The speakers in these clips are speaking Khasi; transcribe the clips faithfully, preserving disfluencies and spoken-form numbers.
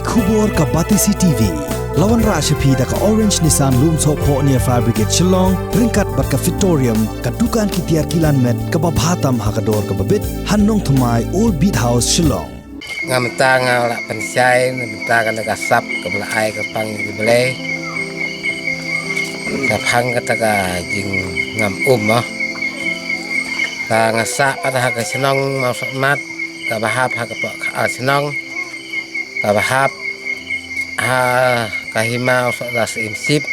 Khubor ka Batesi T V. La wanrah sha phi da ka Orange Nissan Lumsohphoh near Fire Brigade Shillong, ryngkat bad ka Fitorium, ka dukan ki tiar kilan met kaba bha tam ha ka dor kaba bit, ha Nongthymmai, Old Beat House, Shillong. Nga mynta nga la pynshai na bynta kane ka sap kaba la ai kyrpang ïa ki Blei. Shaphang kata ka jingngam um mo. Ka nga sah pat ha ka shnong Mawsohmat, kaba hap ha ka pok ka ar shnong, kaba hap ha ka hima u Sohra Syiem Sip.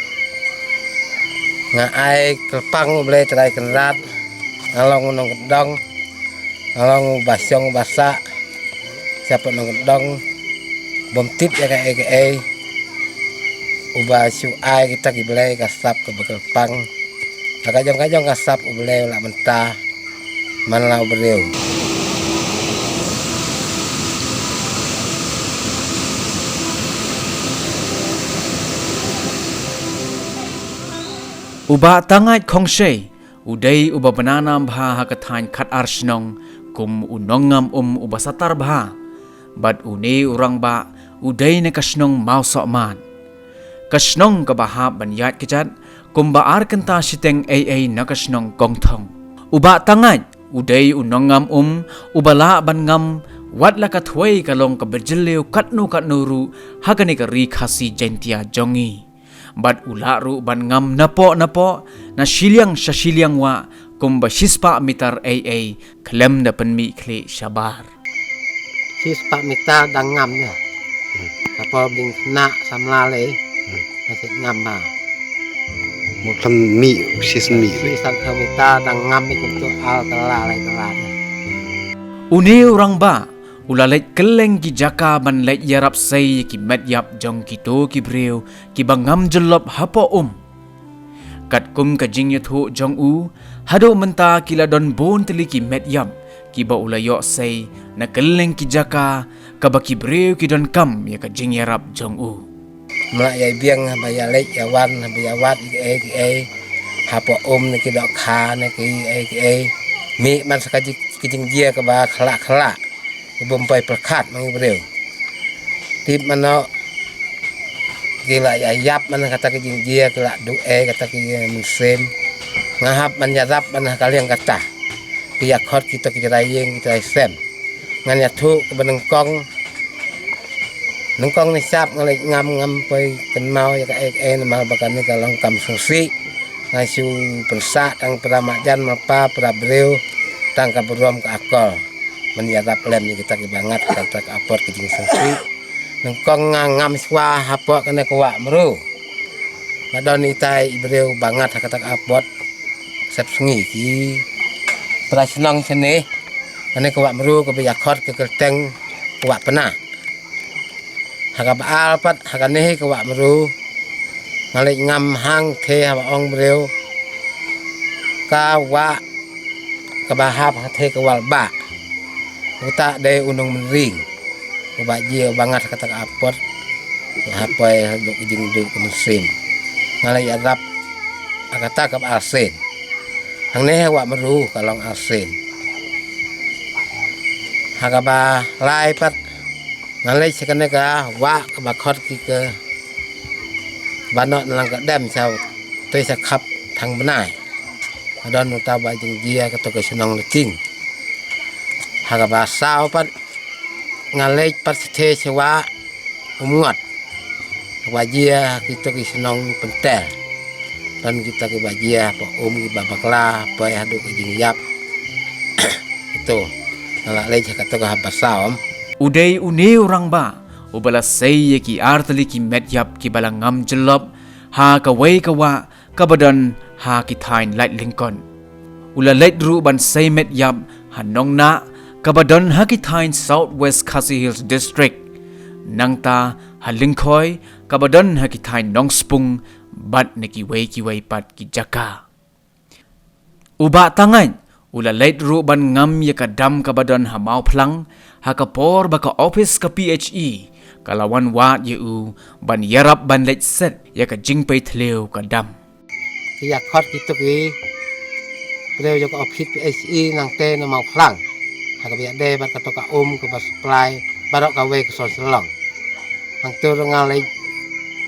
Nga ai kyrpang U Blei Trai Kynrad, nga long u nongkyndong, nga long uba shong uba sah, sha pdeng nongkyndong, bym tip ïa kaei kaei, uba shu ai kita ki blei ka sap kaba kyrpang. Ha ka jong ka jong ka sap U Blei u lah bynta man la u briew. U Bah Tangait Khongshei, u dei uba bna nam bha ha ka thaiñ Khatar Shnong, kum u nongngam um uba satar bha. Bad une u rangbah, u dei na ka shnong Mawsohmat. Ka shnong kaba hap ban ïaid kjat, kumba ar kynta shiteng ei ei na ka shnong Kongthong. U Bah Tangait, u dei u nongngam um, uba lah ban ngam, wat la ka thwei ka long kaba jylliew katno katno ruh, ha kane ka ri Khasi Jaintia jong ngi. Bad u lah ruh ban ngam napoh napoh, na shiliang sha shiliang wah, kumba shispah mitar ei ei, khlem da pynmih khlieh shabar. Shispah mitar dang ngam ïa. Tapoh bing khynnah samla lei. Na shet ngam ha. Mo khlem mih, shis mih. Shispah mitar dang ngam ïa kumto ar tala lai tala. Une u rangbah, u la leit kylleng ki jaka ban leit ïarap sei ïa ki met ïap jong kito ki briew, kiba ngam jyllop hapoh um. Katkum ka jingïathuh jong u, haduh mynta ki la don bun tylli ki met ïap, kiba u la ïoh sei, na kylleng ki jaka, kaba ki briew ki donkam ïa ka jingïarap jong u. Mla ïai biang haba ïaleit ïawan, haba ïawad ïa kiei kiei. Hapoh um ne ki dohkha ne kiei kiei. Mih man sa ka ji-, ki jingjia kaba khlak khlak. Ki bym poi pyrkhat ma ngi briew. Tip mano ki la ïa ïap man kata ki jingjia, ki la duh ei kata ki mynsiem. Nga hap ban ïarap man ha ka liang kata. Ki ïakhot kito ki jraiïing ki jraiïsem. Ngan ïathuh kaba nyngkong. Nyngkong ne sap nga leit ngam, ngam poi kynmaw ïa kaei kaei namar ba kane ka long kam sngewsih. Nga shu pynsah tang para marjan marpa para briew tang ka burom ka akor. Ban ïarap lem ïa kita kiba ngat kata ka apot ka jingsngewsih. Nyngkong nga ngam shuwa hapoh kane ka wah Mru. Ba don itai i briew ba ngat ha kata ka apot. Sep sngi ki para shnong shane. Kane ka wah Mru kaba ïakhot ka kyrteng ka wah Pna. Ha kaba ar pat, ha kane hi ka wah Mru. Nga leit ngam hangtei haba ong briew. Ka wah kaba hap hangtei ka wah Bah. Uta dei u nongmynring. Uba jia uba ngat ha kata ka apot. Hapoi haduh ka jingduh ka mynsiem. Nga leit ïarap ha kata kaba arsien. Hangne ha wah Mru ka long arsien. Ha kaba lai pat nga leit sha kane ka wah kaba khot ki ka ba noh na lang ka dem sha te sha khap thang bnai. Ka don uta ba jingjia kato ka shnong Laching. Ha kaba saw pat nga leit pat sha te sha wah Umngot. Ba jia kito ki shnong Pynter. Don kito kiba jia pa um kiba bakla poi haduh ka jingïap. Ito nga la leit ha kato ka haba saw. U dei une u rangbah uba la sei ïa ki artylli ki met ïap kiba la ngam jyllop ha kawei ka wah kaba don ha ki thaiñ Laitlyngkot. U la leit ruh ban sei met ïap ha Nongnah kaba don ha ki thaiñ South West Khasi Hills District. Nangta ha Lyngkhoi kaba don ha ki thaiñ Nongspung bad na kiwei kiwei pat ki jaka. U Bah Tangait u la leit ruh ban ngam ïa ka dam kaba don ha Mawphlang ha ka por ba ka ophis ka P H E ka la wan wad ïa u ban ïarap ban leit set ïa ka jingpei thliew ka dam. Ki ïakhot kito ki briew jong ka ophis P H E nangte na Mawphlang ha kaba ïadei bad kato ka um kaba supply baroh kawei ka shnong Shillong. Hangto nga leit,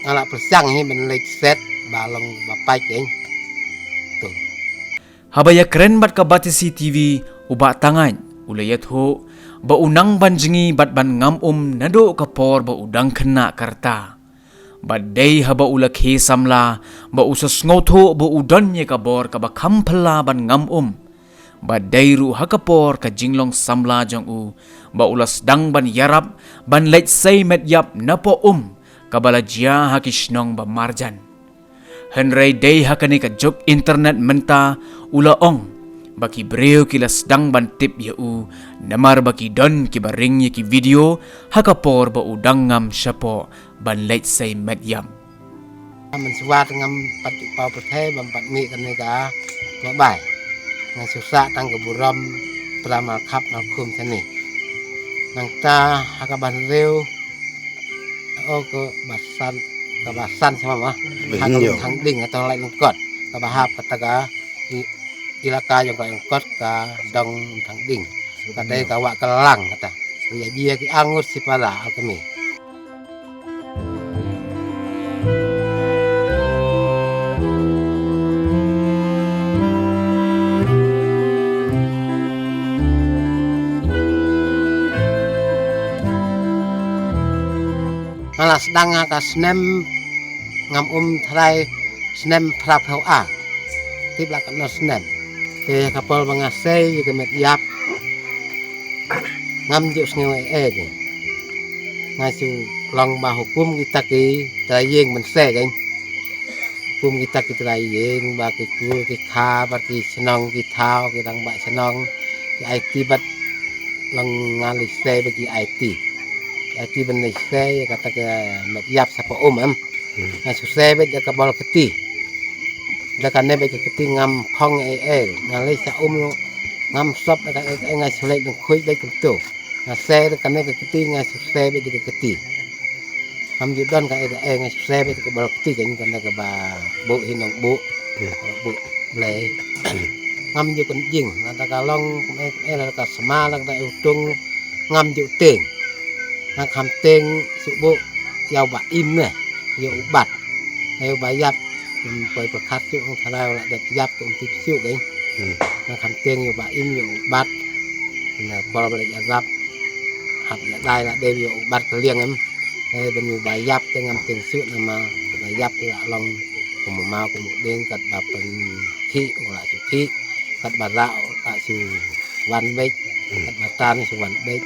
nga la pyrshang hi ban leit set ba long ba pait kein. To. Haba ïakren bad ka Batesi TV, u Bah Tangait u la ïathuh ba u nang ban jngi bad ban ngam um naduh ka por ba u dang khynnah ka rta. Bad dei haba u la khie samla ba u sa sngewthuh ba u don ïa ka bor kaba kham phylla ban ngam um. Bad dei ruh ha ka por ka jinglong samla jong u ba u la sdang ban ïarap ban leit sei met ïap na poh um kaba la jia ha ki shnong ba marjan. Hynrei dei ha kane ka juk internet mynta, u la ong ba ki briew ki la sdang ban tip ïa u namar ba ki don kiba ring ïa ki video ha ka por ba u dang ngam shapoh ban leit sei met ïap. Mynshuwa te ngam pat ju paw pyrthei bym pat mih kane ka mobile. Nga shu sah tang ka burom trai malkhap malkhum shane. Nangta ha kaba hynriew, o, kaba san, kaba san sha ma, ha ka Umthangding, ha Tawlai Lyngkot, kaba hap kata ka i-, ilaka jong ka Lyngkot, ka dong Umthangding. Ka dei ka wah Kylang kata. Ïa jia ki arngut shipara alchemy. Nga la sdang ha ka snem ngam um trai, snem phra phew ar. Tip la katno snem. Te ka por ba nga sei ïa ka met ïap, ngam ju sngew ei ei te. Nga shu long ba hukum kita ki trai ïing ban sei kein. Hukum kita ki trai ïing ba ki kur ki kha bad ki shnong ki thaw ki rangbah shnong, ki aiti bad long nga leit sei bad ki aiti. Ki aiti ban leit sei ïa kata ka met ïap sha poh um em. Hmm. Nga shu sei bad da ka bol kti. Da kane bad ka kti ngam phong ei ei. Nga leit sha um ruh ngam sop da ka ei ei, nga shu leit lyngkhuid bad kumto. Nga sei da kane ka kti, nga shu sei bad da ka kti. Ngam ju don ka ei ka ei, nga shu sei bad da ka bol kti, kane kaba buh hi nong buh. Hmm. Buh Blei. Ngam ju kynjing, lada ka long kum ei kum ei, lada ka sma, lada ka dei u tung, ngam ju tieng. Nga kham tieng shu buh ïa u Bah Im ne, ïa u Bat. Ïa u Bah Ïap, ym poi pyrkhat shu ong tharai u la dep ïap, um tip shu kein. Hmm. Nga kham tieng ïa u Bah Im, ïa u Bat. Na por ba la ïarap, hap ïa dei la dei ïa u Bat ka liang em. Eh, ban ïa u Bah Ïap te ngam tieng shu namar u Bah Ïap te la long kum u maw kum u dieng, katba pynkhih u la shu khih, katba rah u la shu wan beit, hmm, katba tan shu wan beit.